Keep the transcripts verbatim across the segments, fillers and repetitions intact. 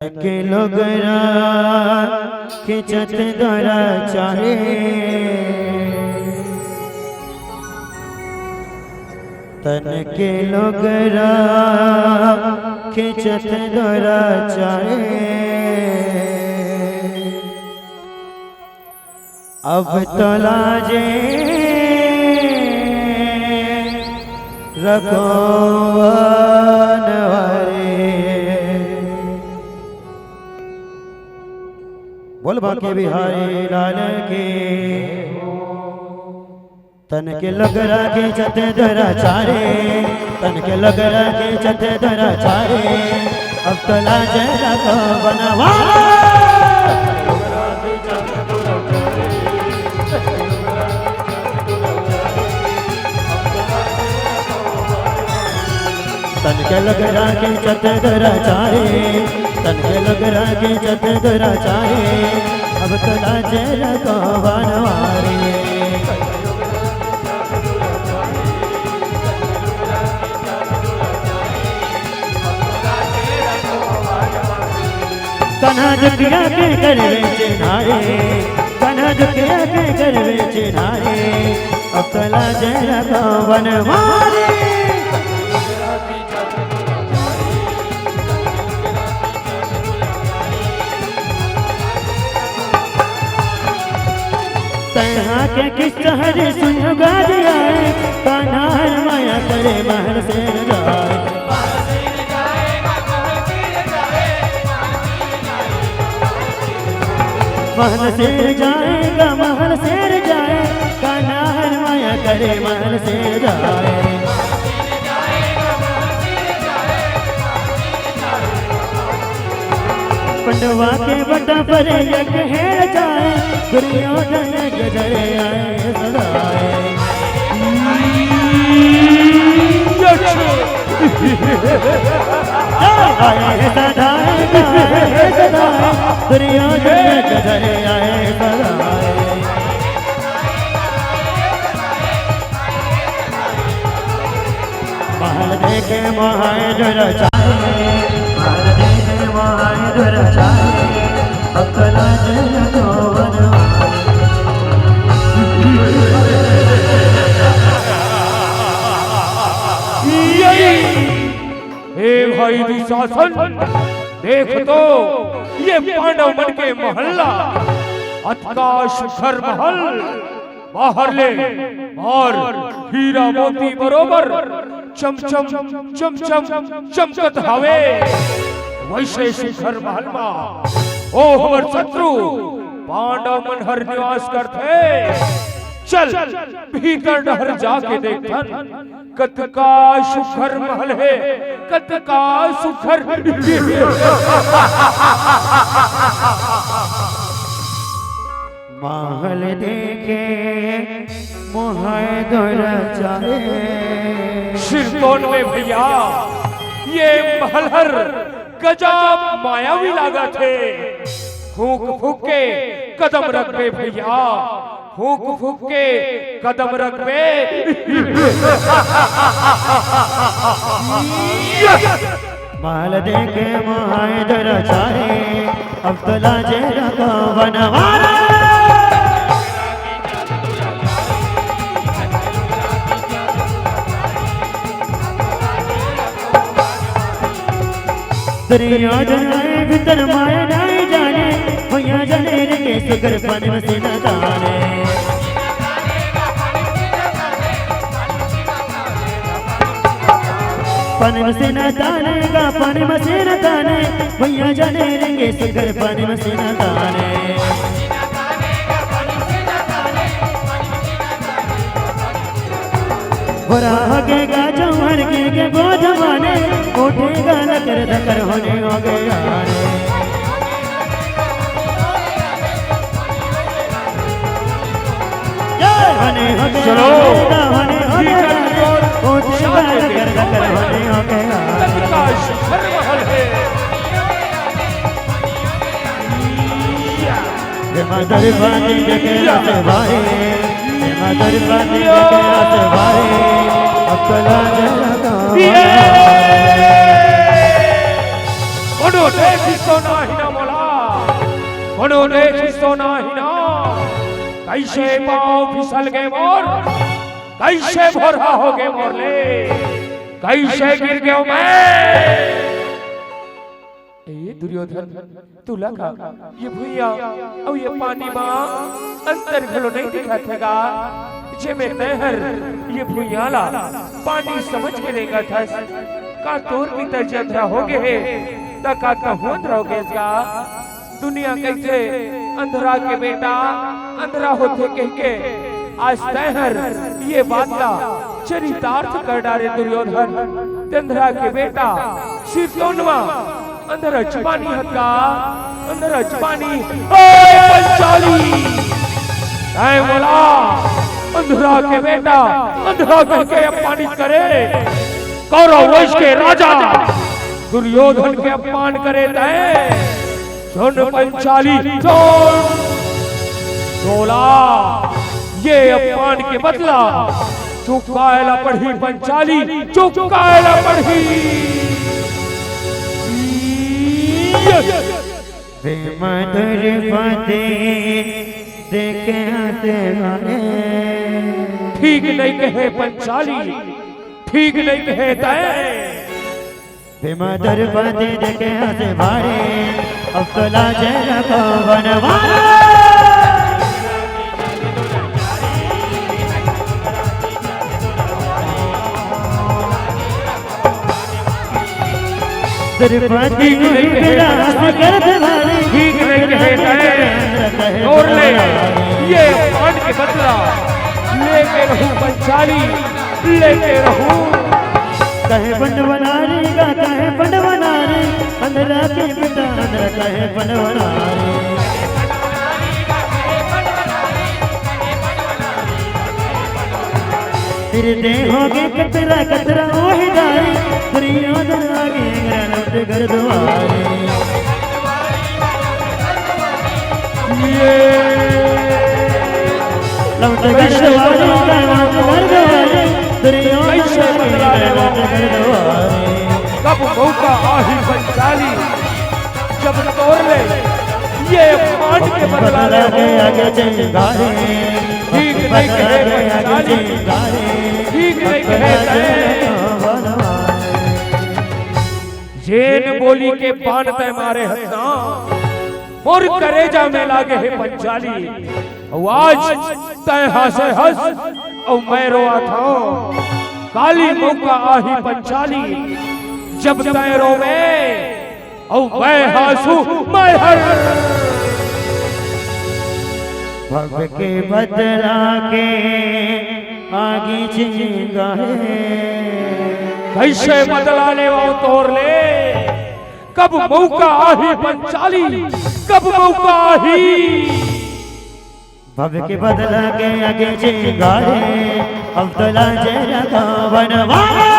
के लोगरा खिंचत दुराचारी, तन के लोगरा खिंचत दुराचारी। अब तो लाजे रखो वनवारी। बोल बांके बिहारी लाल की। तन के लोगरा खिंचत दुराचारी, तन के लोगरा खिंचत दुराचारी, अब तो लाजे रखो वनवारी। तन के लोगरा खिंचत दुराचारी, तन के लोगरा खिंचत दुराचारी, अब तो लाजे रखो वनवारी। कन्हा दुखिया के करवे चिन्हारी, कन्हा दुखिया के करवे चिन्हारी, अब तो लाजे रखो वनवारी। तैहा के किस्सा हरे सुन गाज आए, कान्हा हर माया करे महल से जाए। महल से जाएगा, महल से जाए, कान्हा हर माया करे महल से जाए। पंडवा के बटा पर एक हेर जाए, दुर्योधन गजर आए सदाए। आए सदाए, आए सदाए, दुर्योधन गजर आए सदाए। महल देखे मोहाए दुराचारी, महल देखे मोहाए दुराचारी, अब तो लाजे रखो वनवारी। हे भाई दुशासन, देख तो ये पांडव मन के महल ला, अतका सुघर महल, बाहर ले अउ हीरा मोती बरोबर चमचम चमचम चमकत हवे। वइसे सुघर महल मा ओ हमर शत्रु पांडव मन हर निवास करथे। चल भीतर डहर जाके देखथन, कतका सुघर महल हे, कतका सुघर। महल देखे मोहाए दुराचारी। सिरतोन में भइया, ये महल हर गजब मायावी लागत हे। फूंक फूंक के कदम रखबे भइया, फूंक फूंक के कदम रखबे। महल देखे मोहाए दुराचारी, अब तो लाजे रखो वनवारी। दुर्योधन आए भीतर माया नहीं जाने, भइया जाने रे के सुघर पानी मसीना ताने। पानी मसीना ताने गा, पानी मसीना ताने, भइया जाने रे के सुघर पानी मसीना ताने। भरा हगे गा जमर के के गोद माने, उठे गा लकर धकर होने हो गया रे। होने हो गया चलो। रे, होने हो गया रे, उठे गा लकर धकर होने हो गया रे। कविता सुंदर महल है। ये मदर पानी देखे आसे भाई, ये मदर पानी देखे आसे भाई, अब तो लाज लगा। ये! ओ कोनो देखिस तो नाही ना मोला, कोनो देखिस तो नाही ना। कइसे पाँव फिसल गे मोर, कइसे भोरहा हो गे मोर ले, कइसे गिर गेंव मैं। ए दुर्योधन, तुला का ये भुइयां अउ ये पानी मा अंतर घलो नइ दिखत हे गा? जेमे तैं हर ये भुइयां ला पानी समझ के रेंगत हस, का तोर पिता जी अंधरा हो गे हे, त का तहूं अंधरा हो गेस गा? दुनिया कहिथे अंधरा के बेटा अंधरा होथे कहिके, आज तैं हर ये बात ला चरितार्थ कर डारे दुर्योधन। तैं अंधरा के बेटा सिरतोनवा अंधरच पानी हस गा, अंधरच पानी। ओए पंचाली, तैं मोला अंधरा के बेटा अंधरा कहिके अपमानित करे, कौरव वंश के राजा दुर्योधन के अपमान करे तैं। सुन पंचाली, सुन। तोला ये अपमान के बदला चुकाए ला पड़ही पंचाली, चुकाए ला पड़ही। ये विमधुर पदे देखे हंसे वाले। ठीक नइ कहे पंचाली, ठीक नइ कहे तैं। विमधुर पदे देखे हंसे वाले, अब तो लाजे रखो बनवारे। द्रौपदी ठीक नइ कहे, विराट कर दे भारी। ठीक नइ कहे तैं। तोर ले ये अपमान के बदला लेके रहूं पंचाली, लेके रहूं। कहे बंड बना रे गा, कहे बंड बना रे, अंधरा के बेटा अंधरा कहे बंड बना रे। तेरे देहों के कतरा कतरा ओहे डारे, दुर्योधन आगे गया लौट घर द्वारे। ये लौट घर द्वारे, लौट घर द्वारे, दुर्योधन कइसे आगे बदला गया लेवा? लौट घर द्वारे। कब मौका आही पंचाली, जब तोर ले ये अपमान के बदला ले। आगे चिंगारी, ठीक नइ कहे पंचाली, ठीक नइ कहे तैं। जेन बोली के बान तैं मारे हस ना, मोर करेजा में लागे हे पंचाली। अउ आज तैं हंसे हस अउ मैं रोवत हंव। काली मौका आही पंचाली, जब तैं रोवे अउ मैं हांसू, मैं हर। भव के बदला के आगी चिंगारे। कइसे बदला लेवंव तोर ले? कब मौका आही पंचाली, कब मौका आही? भव के बदला के आगी चिंगारे, अब तो लाजे रखो बनवारे।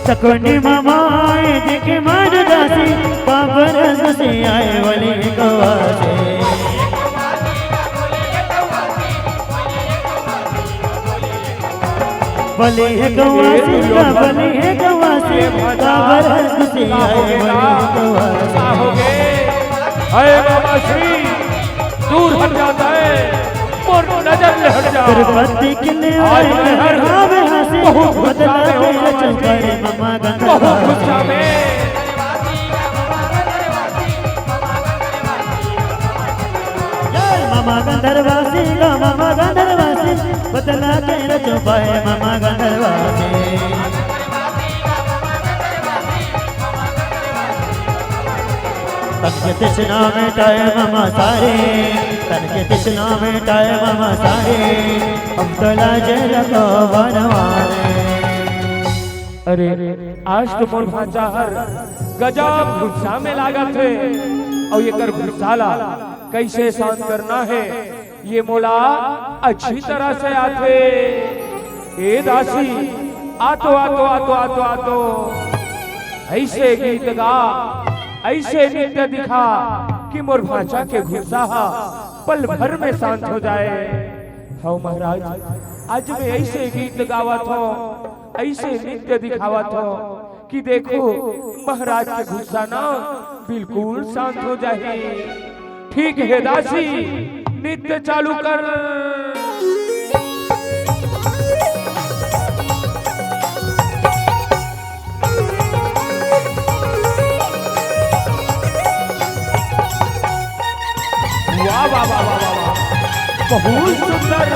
शकुनि ममाए देखे मान दासी, पाप रस से आए वली कवासे। बलि हे गवासी, बलि हे गवासी, काबर हंस खुशी आए बलि हे गवासी। का हो गे? अरे बाबा श्री, दूर हट जाता है, मोर नजर ले हट जा। द्रौपदी किन्ने आज मैं हर भावे हंसी, बहुत गुस्सा में हूँ, बदला के रचो करे ममा गंधर्व। बहुत गुस्सा में। जय ममा गंधर्वासी गा, ममा गंधर्वासी, बदला के रचो पाए ममा गंधर्वासी। तन के तृष्णा मिटाए ममा सारे, तन के तृष्णा मिटाए ममा सारे, अब तो लाजे रखो बनवारे। अरे, आज तो मोर भांचा हर गजब गुस्सा में लागत हे, अउ एकर गुस्सा ला कइसे शांत करना हे, ये मोला अच्छी तरह से आथे। ए दासी, आ तो, आ तो, आ तो, आ तो, आ तो। अइसे गीत गा, अइसे नृत्य दिखा कि मोर भांचा के गुस्सा हा पल भर में शांत हो जाए। हव महाराज, आज मैं ऐसे गीत गावत हव, ऐसे नृत्य दिखावत हव कि देखो, महाराज के गुस्सा ना बिल्कुल शांत हो जाही। ठीक हे दासी, नृत्य चालू कर। वाह, वाह, वाह, वाह, वाह, वाह। बहुत सुंदर।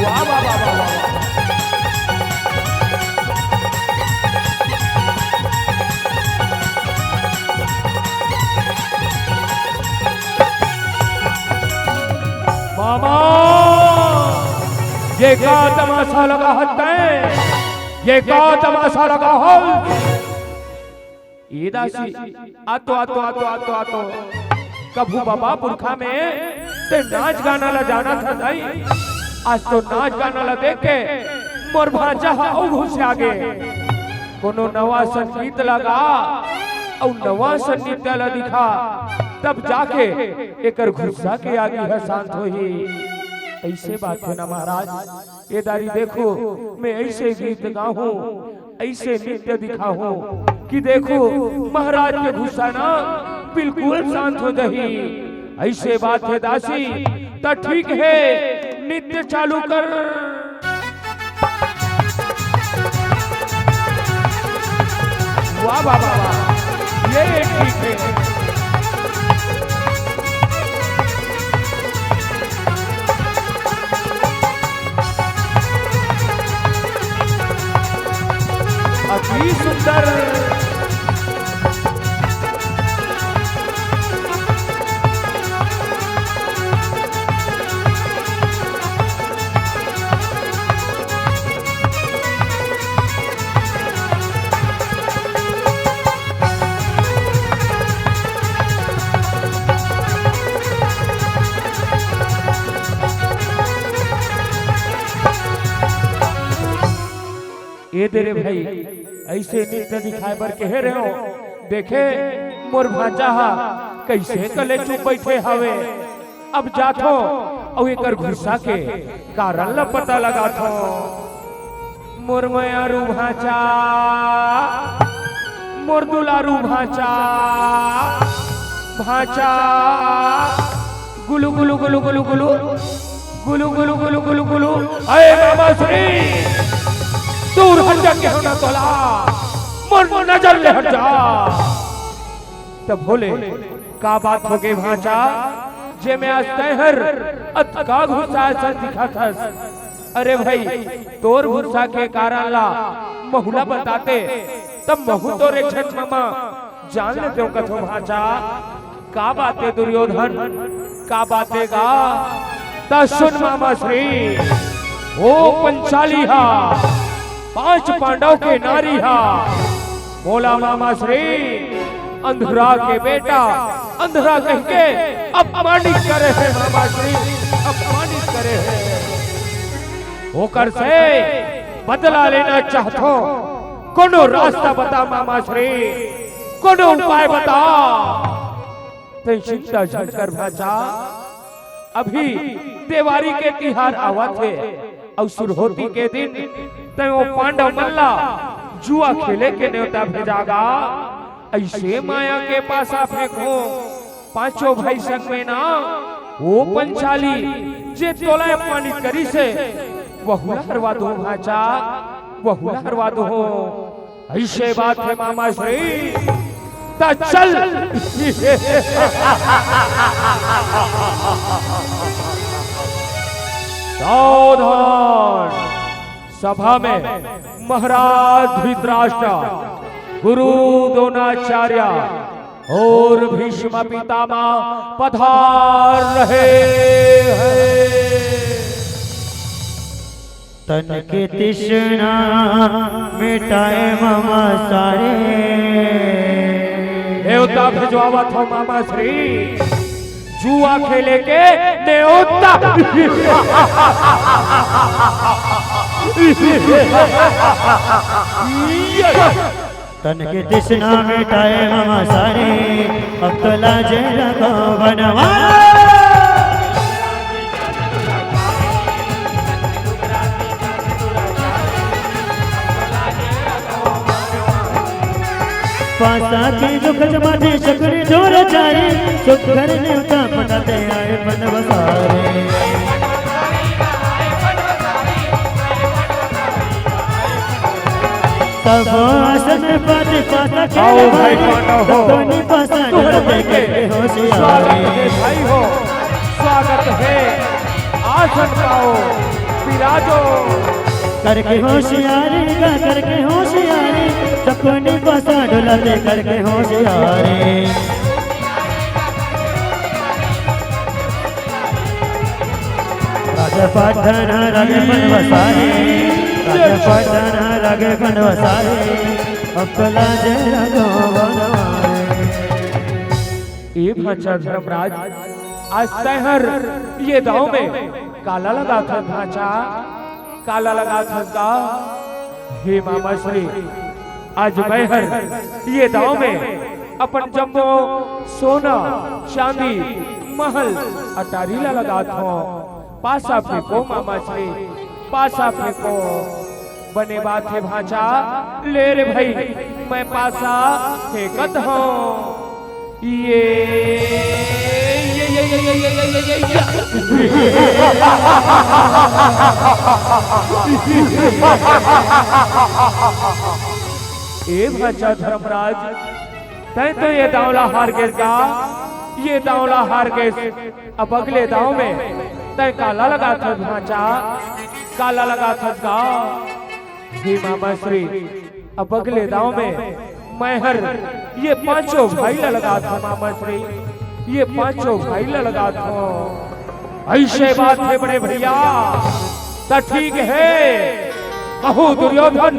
वाह, वाह, वाह, वाह, वाह। मामा, ये का तमाशा लगा है तैं? ये का तमाशा लगा है? ए दासी, आ तो, आ तो, आ तो, आ तो, आ तो। कभू बाबा पुरखा में ते नाच गाना ला जाना था दाई। आज तो नाच गाना ला देख के मोर भांचा हा अउ घुसिया गे। कोनो नवा संगीत लगा अउ नवा संगीत ला दिखा, तब जाके एकर गुस्सा के आगी ह शांत होही। ऐसे बात हे ना महाराज। ए दारी देखो, मैं ऐसे गीत गाहूं, ऐसे नृत्य दिखाहूं कि देखो, महाराज के गुस्सा ना बिल्कुल शांत हो जाही। ऐसे बात हे दासी, त ठीक हे, नृत्य चालू कर। वाह, वाह, वाह, वाह। ये ठीक हे। अति सुंदर। ए दे रे भाई, ऐसे नृत्य दिखाए बर कहे रहे हो। देखे, मोर भांचा हा कैसे कले चुप बैठे हवे। अब जाथो अउ एकर गुस्सा के कारण ल पता लगाथो। मोर मयारू भांचा, मोर दुलारू भांचा, भांचा, गुलु गुलु गुलु गुलु गुलु, गुलु गुलु गुलु गुलु गुलु। अरे मामा श्री, दूर हट जा, केहेंव ना तोला, मोर नजर ले हट जा। तब बोले, का बात होगे भांचा, जे में आज तैं हर अतका गुस्सा असन दिखत हस? अरे भाई, तोर गुस्सा के कारण ला महू ला बताते, तब महू तोर एक झन मामा जान लेतेंव कथों भांचा। का बात हे दुर्योधन, का बात हे गा? त सुन मामा श्री, ओ पंचाली हा, पांच पांडव के नारी हा, मोला मामा श्री अंधरा के बेटा, अंधरा कहिके अपमानित करे हे मामा श्री, अपमानित करे हे। ओकर से बदला लेना चाहथों, कोनो रास्ता बता मामा श्री, कोनो उपाय बता। तैं चिंता झन कर भांचा, अभी देवारी के तिहार आवत हे, अउ सुरहोती के दिन तैं ओ पांडव मन ला जुआ खेले के नेवता भेजा गा। ऐसे माया के पासा फेंकहूं, पांचों भाई संग में ना, ओ पंचाली जे तोला अपमानित करिस हे, वहू ला हरवा दूं भांचा, वहू ला हरवा दूं। ऐसे बात हे मामा श्री, त चल। सावधान। सभा में महाराज धृतराष्ट्र, गुरु द्रोणाचार्य अउ भीष्म पितामह पधार रहे हैं। तन के तृष्णा मिटाए मामा श्री। नेवता भिजवावत हंव मामा श्री। जुआ खेले के नेवता। तन के तृष्णा मिटाए मम सारी, अब तो लाजे रखो बनवा। पासा के दुख जमाते सकरे जोर चारी, सुख घर नेवता पठाते आए बनवसारे। सब आसन पाते पासा के आओ भाई भाई, पांडव हो। सबको नहीं पासा तुम डरते लोग के करके होशियारी। स्वागत है भाई हो, स्वागत है। आसन पाओ, विराजो। करके होशियारी का, करके होशियारी, सबको नहीं पासा डुलाते करके होशियारी। राजा पटना रागे बनवसारे, राजा पटना रागे बनवसारे, अब तो लाजे रखो बनवारे। ए भांचा धर्मराज, आज तैं हर ये दांव में काला लगाथस भांचा, काला लगाथस गा। हे मामा श्री, आज मैं हर ये दांव में अपन जम्मो सोना, चांदी, महल, अटारी ला लगात हों। पासा फेंको मामा श्री, पासा फेंको। बने बात हे भांचा, ले रे भाई, मैं पासा फेंकत हों। ये, ये, ये, ये, या। ए भांचा धर्मराज, तैं तो ये दांव ला हार गेस गा, ये दांव ला हार गेस। अब अगले दांव में तैं काला लगाथस भांचा, काला लगाथस गा। हे मामा श्री, अब अगले दांव में मैं हर ये पांचों भाई ला लगात हों मामा श्री, ये पांचों भाई ला लगात हों। अइसे बात हे बड़े भैया, त ठीक हे। कहूं दुर्योधन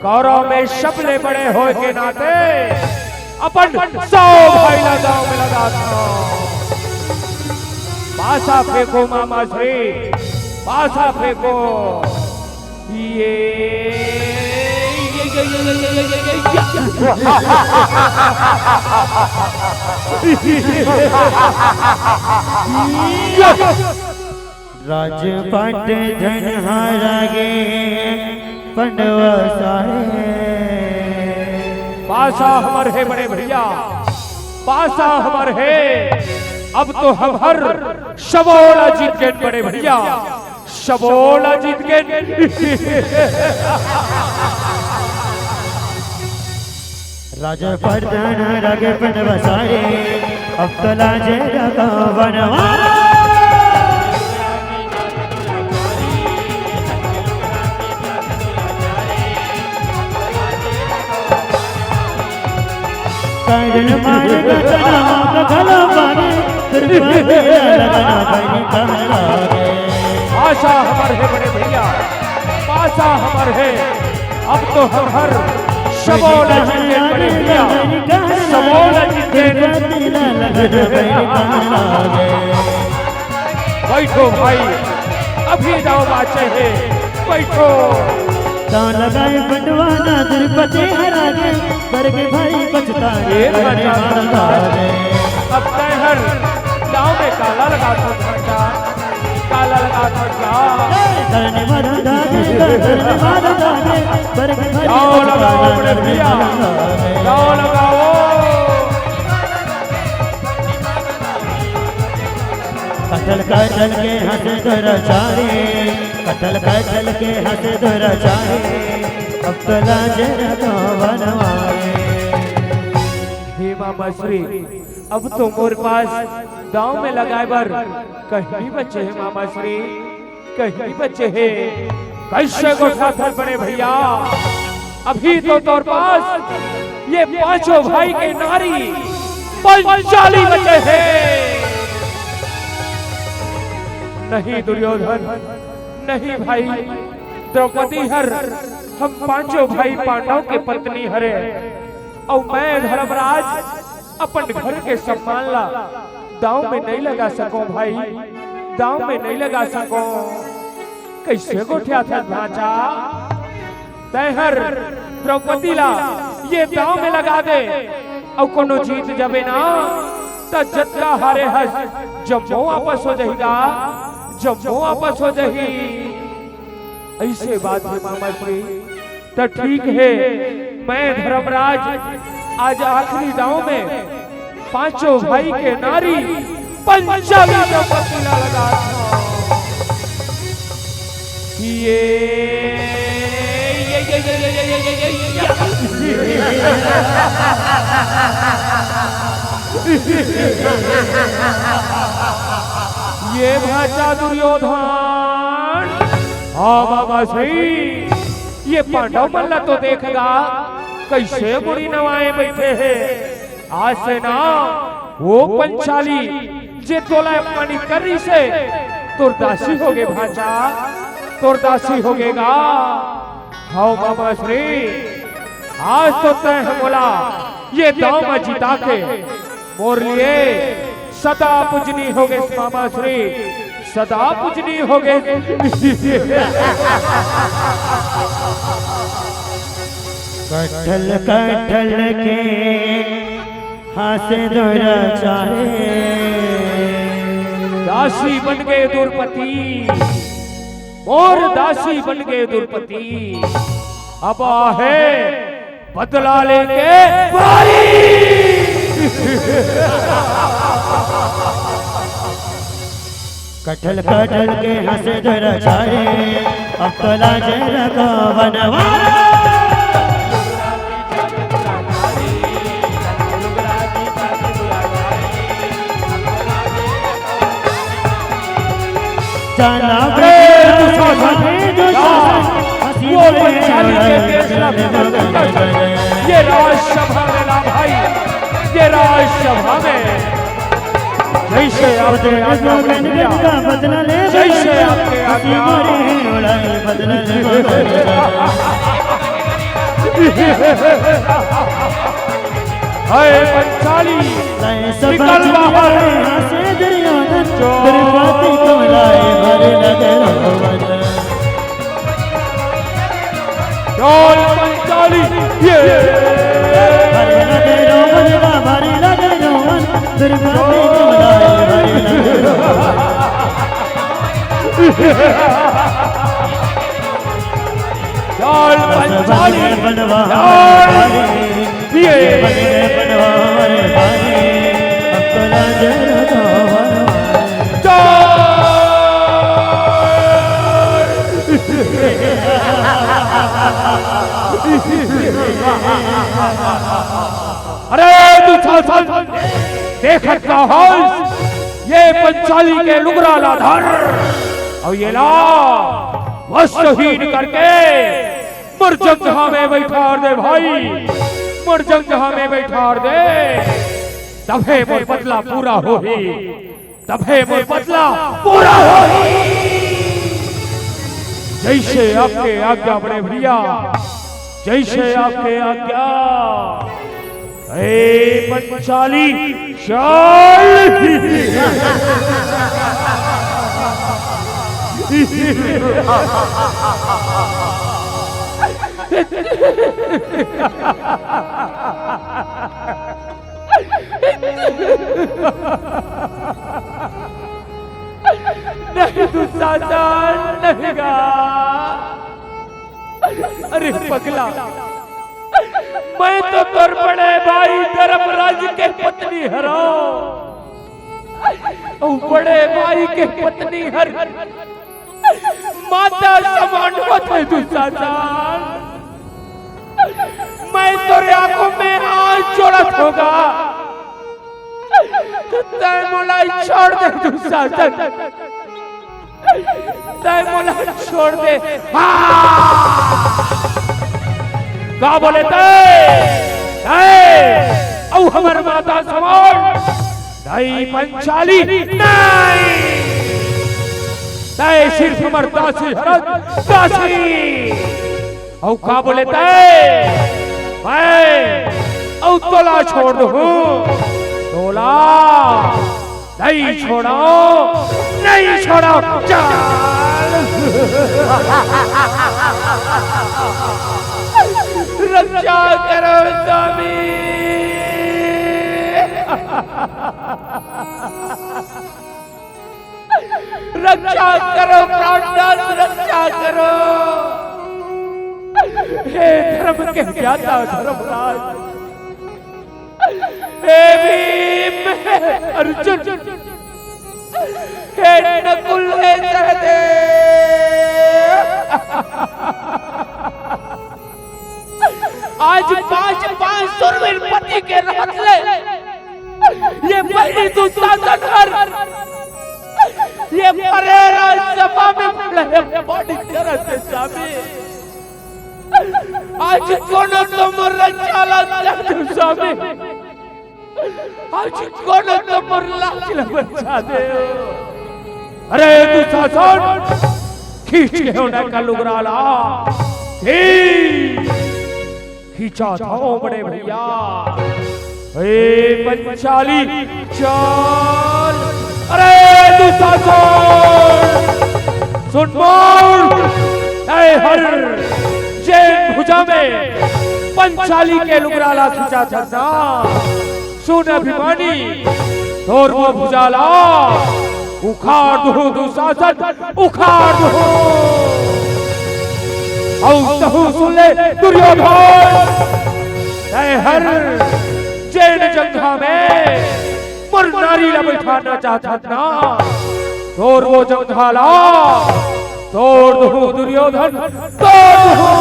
कौरव में सबले बड़े होय के नाते अपन सौ भाई ला दांव में लगात हों। पासा फेंको मामा श्री, पासा फेंको। ये, ये, ये, या। राजपाट धनहारा गे पंडवसारे। पासा हमर हे बड़े भैया, पासा हमर हे। अब तो हम हर सबो ला जीत गेन बड़े भैया, सबो ला जीत गेन। राजा पटना रागे पंडवसारे, अब तो लाजे रखो बनवारे। कारण मारे गजना का घलो पारे, कृपा तेरा लगना भाई कहला रे। पासा हमर हे बड़े भैया, पासा हमर हे। अब तो हम हर सबो ला जीत गेन बड़े भैया, सबो ला जीत गेन। बैठो भाई, अभी दांव बाचे हे, बैठो। दांव लगाए बंटवाना द्रौपदी हरा गे, बरगे भाई पछताए ए करने भांचा वाला रे। अब तैं हर दांव में काला लगाथस भांचा, काला लगाथस गा। करने वाला दागे, करने वाला दागे, बरगे भाई दांव लगाओ पछताए बड़े करने भैया, वाला रे। दांव लगाओ। कटल कटल के हंसे दुराचारी, कटल कटल के हंसे दुराचारी, अब तो लाजे रखो बनवारी। हे मामा श्री, अब तो मोर पास दांव में लगाए बर कहीं बचे हे मामा श्री। कहीं बचे हे। कइसे गोठाथस बड़े भैया, अभी तो तोर पास ये पांचों भाई के नारी पंचाली बचे हे। नहीं दुर्योधन, नहीं भाई, द्रौपदी हर हम पांचों भाई पांडव के पत्नी हरे, अउ मैं धर्मराज अपन घर के सम्मान ला दांव में नइ लगा सकंव भाई, दांव में नइ लगा सकंव। कइसे गोठियाथस भांचा? तैं हर द्रौपदी ला ये दांव में लगा दे, अउ कोनो जीत जाबे ना, त जतका हारे हस, जम्मो वापस हो जाही गा, जम्मो वापस हो जाही। अइसे बात हे मामा श्री। त ठीक हे, मैं धर्मराज आज आखिरी दांव में पांचों भाई के नारी पंचाली द्रौपदी ला लगाथंव। ये, ये, ये, ये भांचा दुर्योधन, हां मामा श्री, ये पांडव मन ला तो देख गा, कइसे मुड़ी नवाए बइठे हे। आज से ना वो पंचाली जे तोला अपमानित कर रहिसे, तोर दासी होगे भांचा, तोर दासी होगे गा। हव मामा श्री, आज तो तैं ह मोला ये दांव म जिता के मोर लिए सदा पूजनीय होगेस मामा श्री, सदा पूजनीय होगेस। कटल कटल के हांसे दुराचारी। दासी बन गे दुरपति, मोर दासी बन गे दुरपति। अब आहे बदला लेके बारी। कटल कटल के हांसे दुराचारी, अब तो लाजे लगा बनवा। जाना अरे, दुशासन, दुशासन, यार, हंसी वो में पंचाली के फैसला भी मत कर। ये राजसभा में ना भाई, ये राजसभा में जैसे आपके आज्ञा बने भैया, बदला ले जैसे आपके आज्ञा। बदला ले। हाय पंचाली, निकल बाहर। चल पंचाली, ये। चल पंचाली, चल। ये। अरे दुशासन, देखत का हस, ये पंचाली के लुगरा ला धर, अउ ये ला वस्त्रहीन करके मोर जंघा में बइठार दे भाई, मोर जंघा में बइठार दे, तभे मोर बदला पूरा होही, तभे मोर बदला पूरा होही। जैसे आपके आज्ञा बड़े भैया, जैसे आपके आज्ञा। ए पंचाली, चल। नहीं दुशासन, नहीं गा। अरे पगला, मैं तो तोर बड़े भाई धर्मराज के पत्नी हरंव। अउ बड़े भाई के पत्नी हर माता समान होथे दुशासन। मैं तोरे आंखों में आंसू जोड़त हंव गा, त तैं मोला छोड़ दे दुशासन। तैं मोला छोड़ दे। हाँ! का बोले तैं? तैं अउ हमर माता समान। नहीं पंचाली, नहीं। तैं सिर्फ हमर दासी हरस, दासी। अउ का बोले तैं? मैं अउ तोला छोड़ दूं। तोला। नहीं छोड़ो, नहीं छोड़ो, चल। रक्षा करो स्वामी, रक्षा करो प्राणनाथ, रक्षा करो। हे धर्म के ज्ञाता धर्मराज, हे भीम, अर्जुन, हे नकुल, हे सहदेव, आज पांच पांच सुरवीर पति के रहत ले ये बहिनी दुशासन हर ये परेरा सभा में लड़े बड़ी तरह से स्वामी। आज कोनो तो मोर रक्षा ला कर दे स्वामी। आज कोनो तो मोर लाज ला बचा दे। अरे दुशासन, खींच के होना का लुगरा ला। खींच। खींचा था ओ बड़े भैया। ए पंचाली, चल। अरे दुशासन, सुन मोर। ए हर, जेन भुजा में पंचाली के लुगरा ला खींचा था ना। सुन अभिमानी, तोर वो भुजा ला उखाड़ दूं दुशासन, उखाड़ दूं। अउ तहूं सुन ले दुर्योधन, तैं हर जेन जंघा में मोर नारी ला बैठाना चाहत हस ना, तोर वो जंघा ला तोड़ दूं दुर्योधन, तोड़ दूं।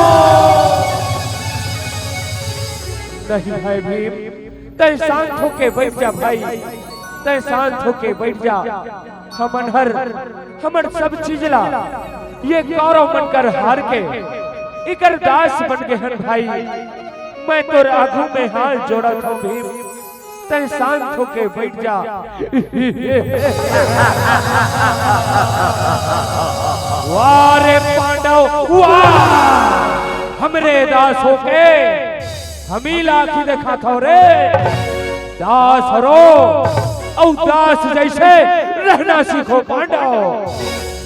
नहीं भाई भीम, तैं शांत होके बैठ जा भाई, तैं शांत होके बैठ जा। हमन हर, हमन सब चीज ला ये कौरव मन कर हार के इकर दास बन गे हन भाई। मैं तोर आगू में हाथ जोड़त हूँ भीम, तैं शांत होके बैठ जा। वाह रे पांडव, वाह! हमरे दास होके हमी ला आँखी देखाथव रे। दास हरो, अउ दास जैसे रहना सीखो पांडव,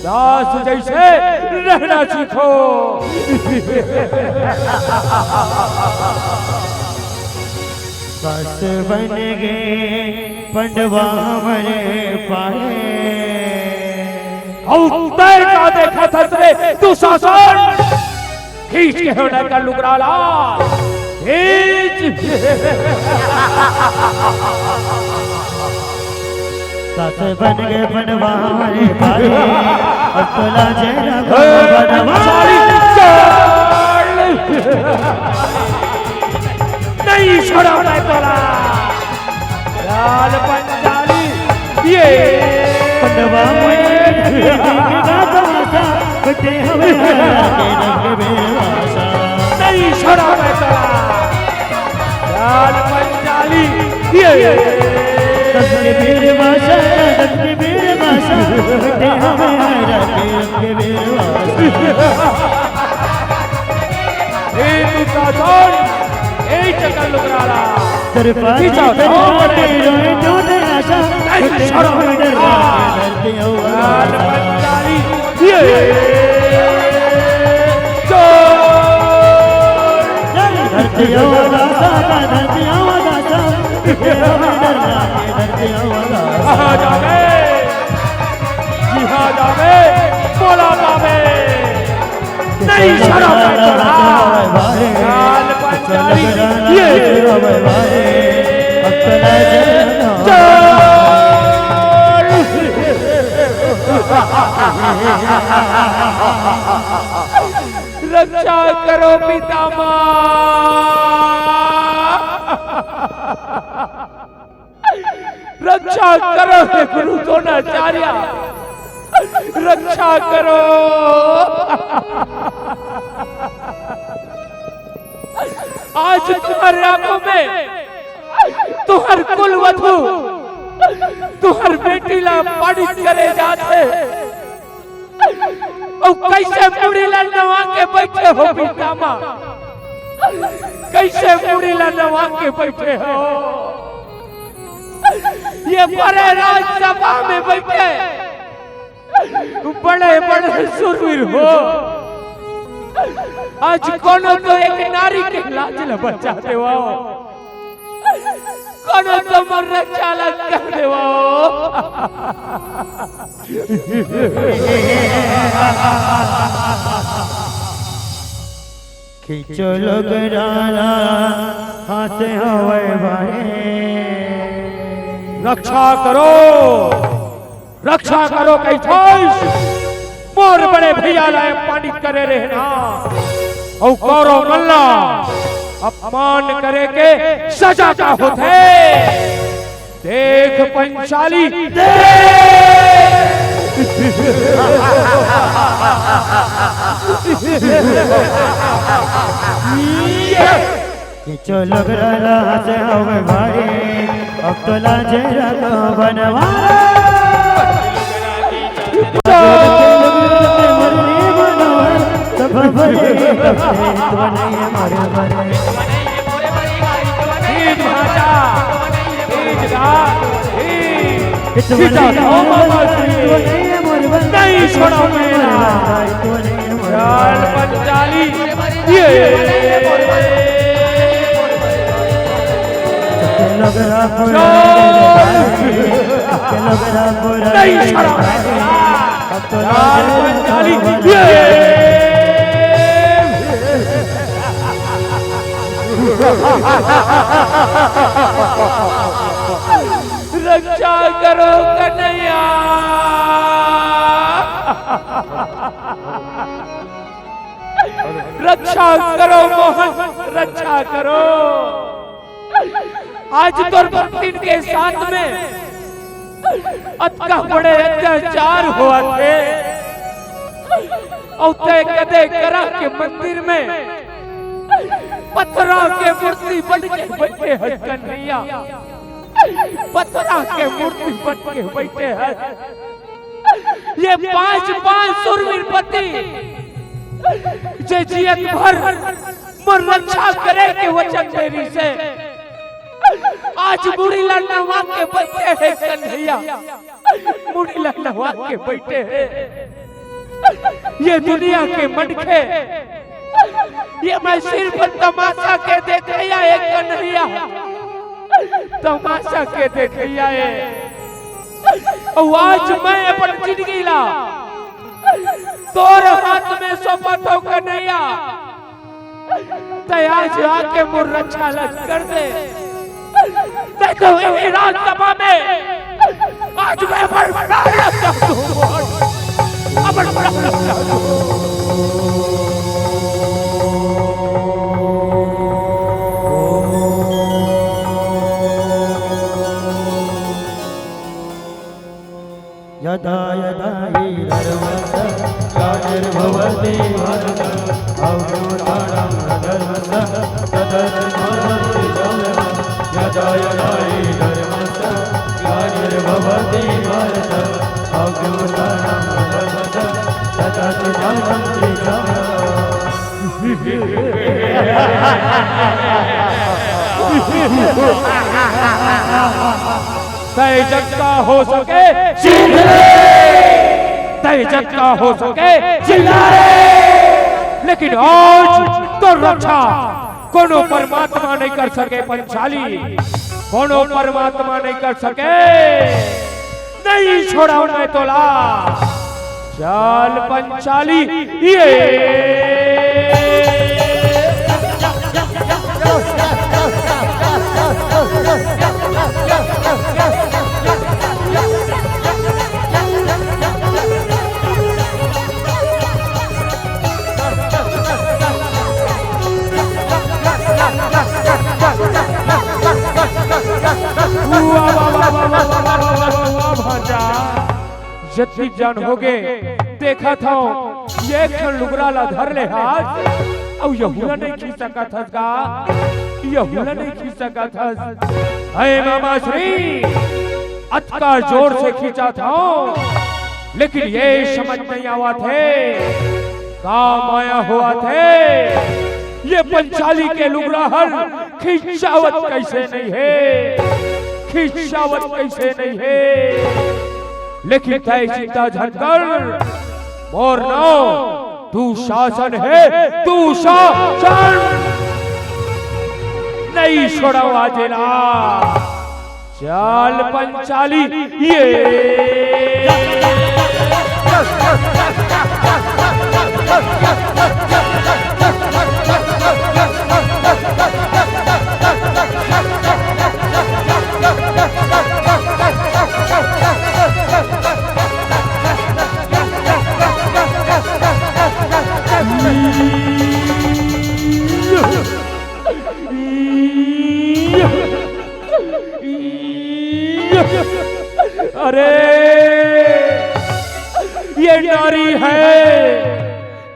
दास जैसे रहना सीखो। दास बन गे पंडवा हमरे पाए। अउ तैं का देखत हस रे दुशासन? खींच के होना का लुगरा ला, खींच। दास बन गे पंडवा हमरे पाए, अब तो लाजे ना ए, बनवा। सारी चल। नहीं छोड़ा मैं तोला। लाल पंचाली, ये पंडवा में देखेगा तमाशा, बटे हमें हरा के रंग बेवासा। नहीं छोड़ा मैं तोला। लाल पंचाली, ये रंग बेवासा, रंग बेवासा, बटे हमें हरा के रंग बेवासा। ए दुशासन, ए चकल लुगराला। तरफा खींचा, जी तरफा ओ बड़े। तेरो जो आशा, नहीं, तेरे छोड़ो। डर हाँ। डरते हो लाल आशा। पंचाली, ये। चोर। धरती हो आशा, धरती हो आशा, तेरे डर डरते हो आशा। कहाँ जावे? जिहा जावे, बोला जावे। नहीं शरम है तोला। लाल पंचाली, ये। चल। रक्षा करो पितामह। रक्षा करो हे गुरु द्रोणाचार्य, रक्षा करो। आज तुम्हारे आंखों में तुम्हार कुलवधू, तुम्हार बेटी ला पाणित करे जात हे। अउ कइसे मुड़ी ला नवा के बइठे हो पितामह? कइसे मुड़ी ला नवा के बइठे हो? ये बड़े राजसभा में बैठे बड़े बड़े सुरवीर हो, आज कोनो तो एक नारी के लाज ल बचा देवव, कोनो तो मोर रक्षा ल कर देवव। खींचो लोग डाला, हाथ हवे बारे। रक्षा करो, रक्षा करो, कहिथों मोर बड़े भैया ला अपमानित करे रहना, अउ कौरव मन ला अपमान करे के सजा का होथे। देख पंचाली, देख। खींचो लोग डाला, हाथ हवे बारे, अब तो लाजे रखो बनवा। रक्षा करो कन्हैया, रक्षा करो मोहन, रक्षा करो। आज तोर भक्तिन के साथ में अतका बड़े अत्याचार होवत हे, अउ तैं कदे करा के मंदिर में पथरा के मूर्ति बन के बैठे हस कन्हैया, पथरा के मूर्ति बन के बैठे हस। ये पांच पांच सुरवीर पति जे जियत भर मोर रक्षा करे के वचन दे रिहिसे, आज मुड़ी ला नवा के बैठे हे कन्हैया, मुड़ी ला नवा के बैठे हे। ये दुनिया के मनखे, ये मैं सिर्फ तमाशा के देखइया हे कन्हैया, तमाशा के देखइया हे। अउ आज मैं अपन जिंदगी ला तोर हाथ में सौंपत हंव कन्हैया, तैं आज आके मोर रक्षा ल कर दे। देखो, ये राजसभा में आज मैं अपन प्राण रख दूं, अपन प्राण रख दूं। यदा यदा हि धर्मस्य ग्लानिर्भवति भारत, अभ्युत्थानम् अधर्मस्य तदात्मानं सृजाम्यहम्। यदा यदा हि धर्मस्य ग्लानिर्भवति भारत, अभ्युत्थानम् अधर्मस्य तदात्मानं सृजाम्यहम्। तैं जतका हो सके चीर ले, तैं जतका हो सके चिल्ला ले, लेकिन आज तोर रक्षा कोनो परमात्मा नइ कर सके पंचाली, कोनो परमात्मा नइ कर सके। नइ छोड़ंव मैं तोला। चल पंचाली, ये। वाह, वाह, वाह, भांजा। जतकी जान होगे, देखत हंव, एक ठन लुगरा ला धर ले हस, अउ यहू ला नइ खींच सकत हस का? यहू ला नइ खींच सकत हस। हे मामा श्री, अतका जोर से खींचत हंव, लेकिन ये समझ नइ आवत हे, का माया होवत हे, ये पंचाली के लुगरा हर खिंचावत कइसे नइ हे? खिंचावत कइसे नइ हे, लेकिन तैं चिंता झन कर, मोर नाव दुशासन हे, दुशासन। नइ छोड़व आज एला। चल पंचाली, ये। अरे, ये नारी है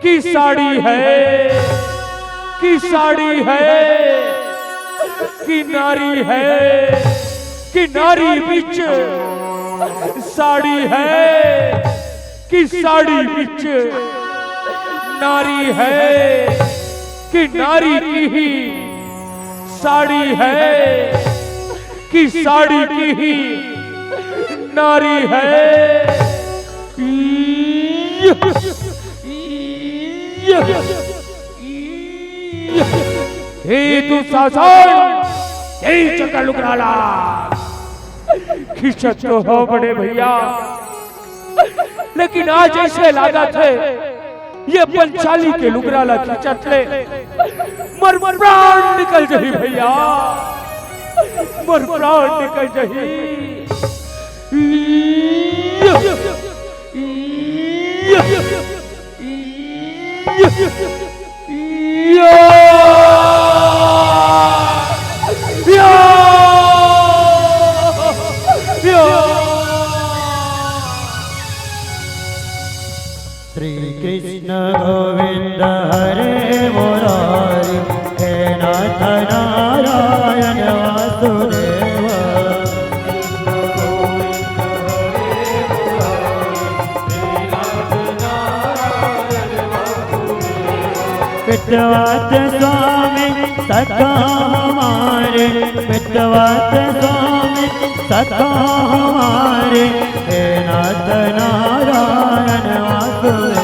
कि साड़ी है, कि साड़ी है, कि नारी है, कि नारी बीच साड़ी है, कि साड़ी बीच नारी है, कि नारी की ही साड़ी है, कि साड़ी की ही नारी है। हे दुशासन, हे चंद्र लुगरा ला। खिंचत तो हँव बड़े भइया, लेकिन आज अइसे लागत हे, ये पंचाली के लुगरा ला खिंचत ले मोर प्राण निकल जही भइया, मोर प्राण निकल जही। या, या, या, या। श्री कृष्ण गोविंद हरे मुरारी, हे नाथ नारायण वासुदेव। मितवात स्वामी सखा हमारे, मितवात स्वामी सखा हमारे, हे नाथ नारायण वासुदेव।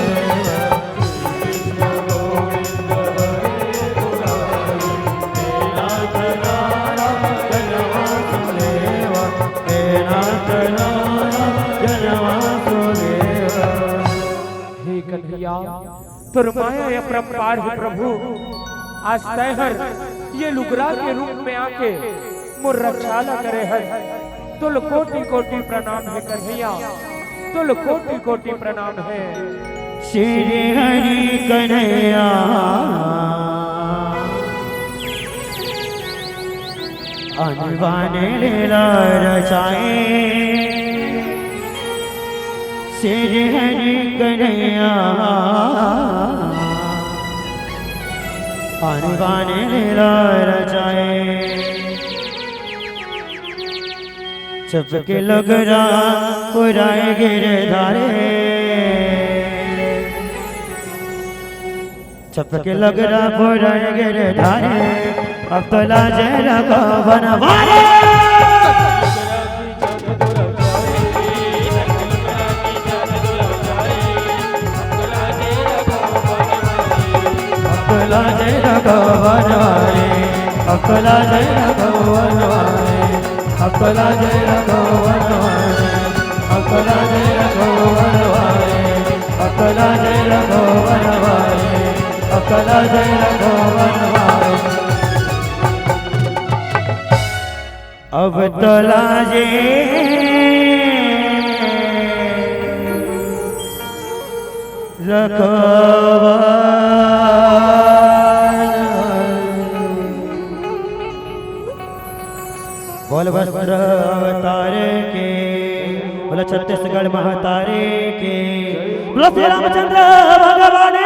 हे कन्हैया, तोर माया अपरंपार हे प्रभु। आज तैं हर ये लुगरा के रूप में आके मोर रक्षा ला करे हस। तोल कोटि कोटि प्रणाम हे कन्हैया, तोल कोटि कोटि प्रणाम हे। श्री हरि कन्हैया अनवाने लीला रचाए, श्री हरि कन्हैया अनवाने लीला रचाए। चपके लुगरा पुराए गिरधारे, चपके लुगरा पुराए गिरधारे, अब तो लाजे रघुवन वारे। अब तो लाजे रघुवन वारे, अब तो लाजे रघुवन वारे। अब तो लाजे रघुवन वारे, अब तो लाजे रघुवन वारे, अब तो लाजे रघुवन वारे, अब तो लाजे रघुवन वारे। अब तो लाजे रघुवन। बोल वस्त्र अवतार के, बोल छत्तीसगढ़ महतारे के, बोल श्री रामचंद्र भगवान